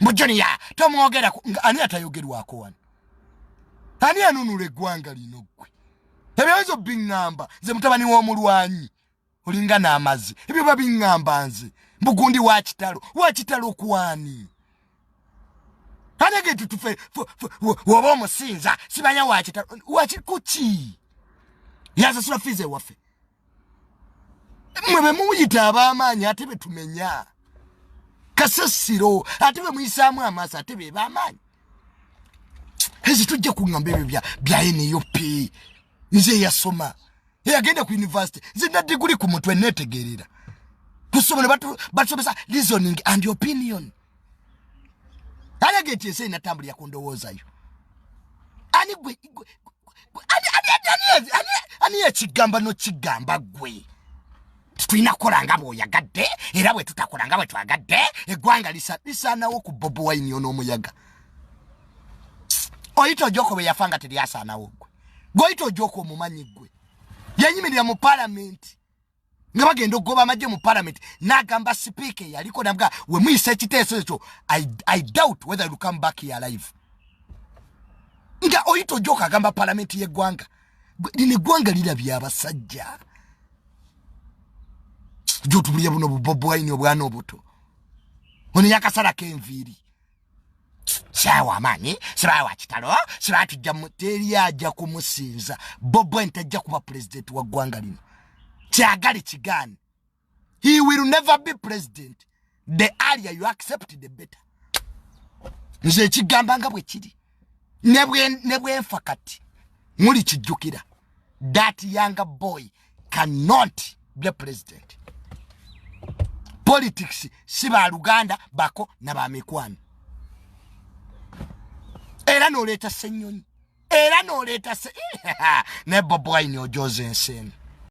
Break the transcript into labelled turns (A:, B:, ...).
A: Mbu Junior tomwogerako. Ani atayogerwako wano? Ani anunula eggwanga lino? Ggwe ebyozo biŋŋamba nze mutabani w'omulwanyi, olinga n'amazzi. Ebyo babiŋŋamba nze mbugundi wa kitalo, wa kitalo kwani? Anege tutufe woba omusinza simanya wakitalo wakikuki yasasula fees ewaffe. Mwe bemuyita ab'amaanyi ate betumenya kasasiro, ate bemuyisaamu amaaso, ate be b'amaanyi. Ezi tujja kuŋŋamba ebyo bya NUP. Nze eyasoma, eyagenda ku university, nze na diguli ku mutwe, netegerera kusoma. Batusomesa reasoning and opinion. Alege nti ensi enatambulira ku ndowoozayo. Ani gwe? Ani ekigamba nokigamba gwe? Tulina kukola nga bw'oyagadde, era bwe tutakola nga bwe twagadde, eggwanga lisaanawo ku Bobi Wine on'omuyaga. Oyita Ojoko bwe yafa nga teryasaanawo? Gwe gweoyita Ojoko omumanyi? Gwe yanyimirira mu palamenti nga bagenda okugoba amagye mu palamenti, n'agamba sipiika eyaliko naga, "We muyisa ekiteeso ekyo, I doubt whether you come back here alive." Nga oyita Ojoko agamba palamenti y'eggwanga lino, eggwanga lirabye abasajja gyotubulya buno bu Bobi Wine, obwana obuto. Ono yakasalako enviiri saawa amaanyi sibaawa kitalo siba tujja. Teri ajja kumusinza. Bobi Wine tajja kuba pulezidenti wa ggwanga lino, kyagale kigaani. He will never be president. The earlier you accept, the better. Nze ekigamba nga bwe kiri, ne bwenfa kati muli kijjukira, that younger boy cannot be president. Politics si baluganda bako nabamikwano. Era noleeta Ssenyonyi, era noleeta se ne Bobi Wine ojoza ensi eno.